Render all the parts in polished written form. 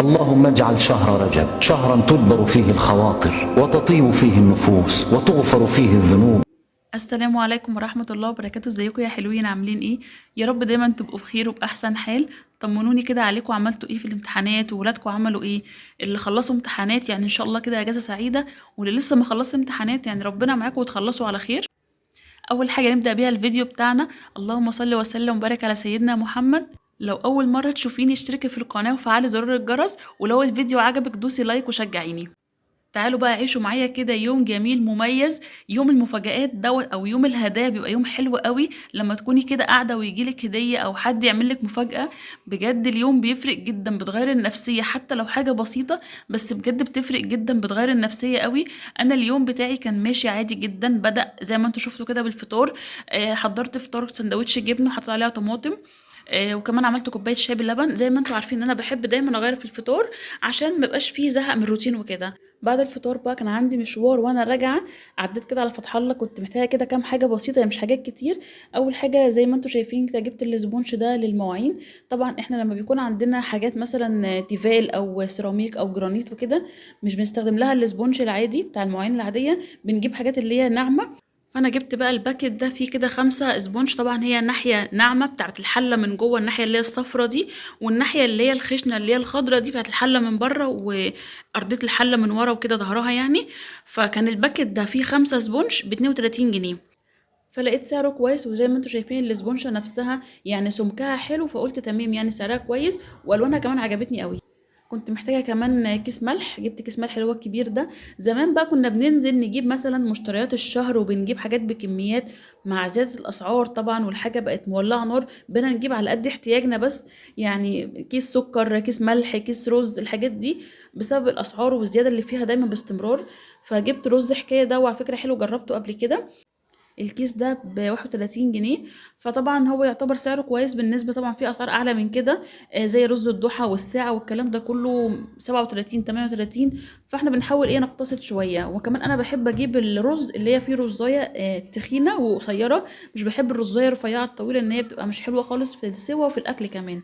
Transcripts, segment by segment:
اللهم اجعل شهر رجب شهرا تدبر فيه الخواطر وتطيب فيه النفوس وتغفر فيه الذنوب. السلام عليكم ورحمة الله وبركاته. ازيكم يا حلوين؟ عاملين ايه؟ يا رب دايما تبقوا بخير وبأحسن حال. طمنوني كده عليكم، عملتوا ايه في الامتحانات؟ وولادكم عملوا ايه؟ اللي خلصوا امتحانات يعني ان شاء الله كده اجازة سعيدة، واللي لسه ما خلصش امتحانات يعني ربنا معاكم وتخلصوا على خير. اول حاجة نبدأ بيها الفيديو بتاعنا، اللهم صل وسلم وبارك على سيدنا محمد. لو اول مرة تشوفيني اشتركي في القناة وفعلي زرار الجرس، ولو الفيديو عجبك دوسي like وشجعيني. تعالوا بقى عيشوا معايا كده يوم جميل مميز، يوم المفاجآت دوت او يوم الهدايا، بيبقى يوم حلو قوي لما تكوني كده قاعدة ويجيلك هدية او حد يعمل لك مفاجأة. بجد اليوم بيفرق جدا، بتغير النفسية حتى لو حاجة بسيطة، بس بجد بتفرق جدا، بتغير النفسية قوي. انا اليوم بتاعي كان ماشي عادي جدا، بدأ زي ما انتوا شفتوا كده بالفطار. حضرت فطار سندوتش جبنة وحطيت عليها طماطم، وكمان عملت كوباية شاي باللبن. زي ما انتوا عارفين ان انا بحب دايما اغير في الفطار عشان ما يبقاش فيه زهق من الروتين وكده. بعد الفطار بقى كان عندي مشوار، وانا راجعه عديت كده على فتح الله، كنت محتاجه كده كام حاجة بسيطة يعني مش حاجات كتير. اول حاجة زي ما انتوا شايفين كده جبت ال sponge ده للمواعين. طبعا احنا لما بيكون عندنا حاجات مثلا تيفال او سيراميك او جرانيت وكده مش بنستخدم لها ال sponge العادي بتاع المواعين العادية، بنجيب حاجات اللي هي ناعمة. فانا جبت بقى ال packet ده فيه كده 5 sponge. طبعا هي ناحية ناعمة بتاعه الحلة من جوه، الناحية اللي هي الصفرة دي، والناحية اللي هي الخشنة اللي هي الخضرة دي بتاعه الحلة من بره، وارضيه الحلة من ورا وكده ظهرها يعني. فكان ال packet ده فيه 5 sponge ب32 جنيه، فلقيت سعره كويس. وزي ما انتم شايفين الاسبونجه نفسها يعني سمكها حلو، فقلت تمام يعني سعرها كويس، والوانها كمان عجبتني قوي. كنت محتاجه كمان كيس ملح، جبت كيس ملح اللي هو الكبير ده. زمان بقى كنا بننزل نجيب مثلا مشتريات الشهر وبنجيب حاجات بكميات، مع زيادة الاسعار طبعا والحاجة بقت مولعه نار، بقينا نجيب على قد احتياجنا بس، يعني كيس سكر، كيس ملح، كيس رز، الحاجات دي بسبب الاسعار والزيادة اللي فيها دايما باستمرار. فجبت رز حكاية ده، وعلى فكرة حلو جربته قبل كده. الكيس ده ب31 جنيه، فطبعا هو يعتبر سعره كويس بالنسبة، طبعا في اسعار اعلى من كده، زي رز الضحى والساعة والكلام ده كله 37 38. فاحنا بنحاول نقتصد شوية. وكمان انا بحب اجيب الرز اللي هي فيه رزايه، تخينة وقصيره، مش بحب الرزايه الرفيعة الطويلة ان هي بتبقى مش حلوة خالص في السوا وفي الاكل كمان.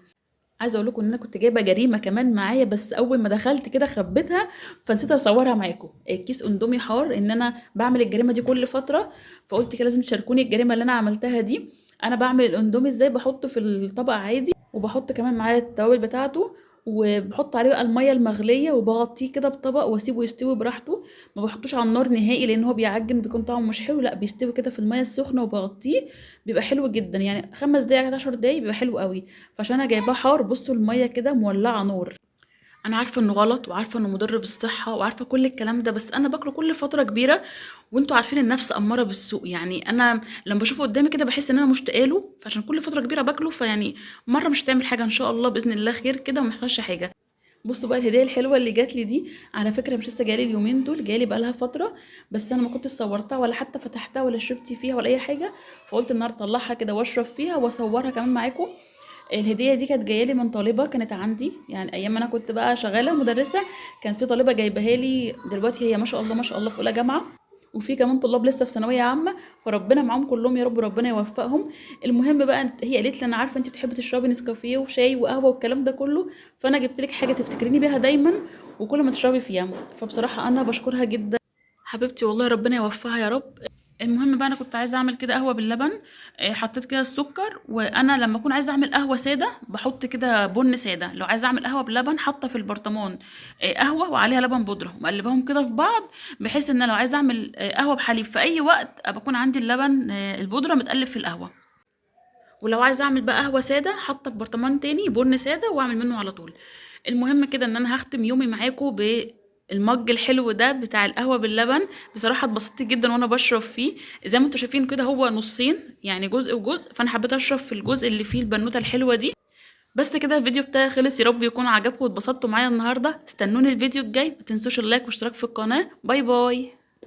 عايزه اقول لكم ان انا كنت جايبه جريمة كمان معايا، بس اول ما دخلت كده خبيتها فنسيت اصورها معاكم. كيس اندومي حار، ان انا بعمل الجريمة دي كل فترة، فقلت كده لازم تشاركوني الجريمة اللي انا عملتها دي. انا بعمل الاندومي ازاي؟ بحطه في الطبق عادي، وبحط كمان معاه التوابل بتاعته، وبحط عليه بقى المية المغليه، وبغطيه كده بطبق واسيبه يستوي براحته. ما بحطوش على النار نهائي لان هو بيعجن بيكون طعمه مش حلو، لا بيستوي كده في المية السخنة وبغطيه بيبقى حلو جدا، يعني 5 دقايق 10 دقايق بيبقى حلو قوي. فعشان انا جايباه حار، بصوا المية كده مولعه نار. انا عارفه انه غلط وعارفه انه مضر بالصحة وعارفه كل الكلام ده، بس انا باكله كل فترة كبيرة، وانتوا عارفين النفس اماره بالسوء، يعني انا لما بشوفه قدامي كده بحس ان انا مشتاقة له، فعشان كل فترة كبيرة باكله، فيعني مرة مش هتعمل حاجة ان شاء الله باذن الله خير كده وما يحصلش حاجة. بصوا بقى الهدية الحلوة اللي جات لي دي، على فكرة مش لسه جالي اليومين دول، جالي بقى لها فترة، بس انا ما كنتش صورتها ولا حتى فتحتها ولا شربت فيها ولا اي حاجة، فقلت النهارده اطلعها كده واشرب فيها واصورها كمان معاكم. الهدية دي كانت جاية لي من طالبه كانت عندي، يعني ايام ما انا كنت بقى شغالة مدرسه، كان في طالبه جايباها لي. دلوقتي هي ما شاء الله ما شاء الله في اولى جامعه، وفي كمان طلاب لسه في ثانوية عامة، فربنا معاهم كلهم يا رب، ربنا يوفقهم. المهم بقى هي قالت لي انا عارفه انت بتحبي تشربي نسكافيه وشاي وقهوة والكلام ده كله، فانا جبت لك حاجة تفتكريني بيها دايما وكل ما تشربي فيها. فبصراحة انا بشكرها جدا حبيبتي، والله ربنا يوفقها يا رب. المهم بقى انا كنت عايزه اعمل كده قهوة باللبن، حطيت كده السكر، وانا لما اكون عايزه اعمل قهوة ساده بحط كده بن ساده، لو عايزه اعمل قهوة بلبن حاطه في البرطمان، قهوة وعليها لبن بودره، ومقلباهم كده في بعض، بحيث ان لو عايزه اعمل قهوة بحليب في اي وقت ابقى اكون عندي اللبن، البودره متقلب في القهوة. ولو عايزه اعمل بقى قهوة ساده حاطه في برطمان تاني بن ساده واعمل منه على طول. المهم كده ان انا هختم يومي معاكم بالمج الحلو ده بتاع القهوة باللبن. بصراحة اتبسطت جدا وانا بشرب فيه، زي ما انتم شايفين كده هو نصين يعني جزء وجزء، فانا حبيت اشرب في الجزء اللي فيه البنوته الحلوة دي. بس كده الفيديو بتاعي خلص، يا رب يكون عجبكم واتبسطتوا معايا النهارده. استنوني الفيديو الجاي، ما تنسوش ال like والاشتراك في القناة. bye bye.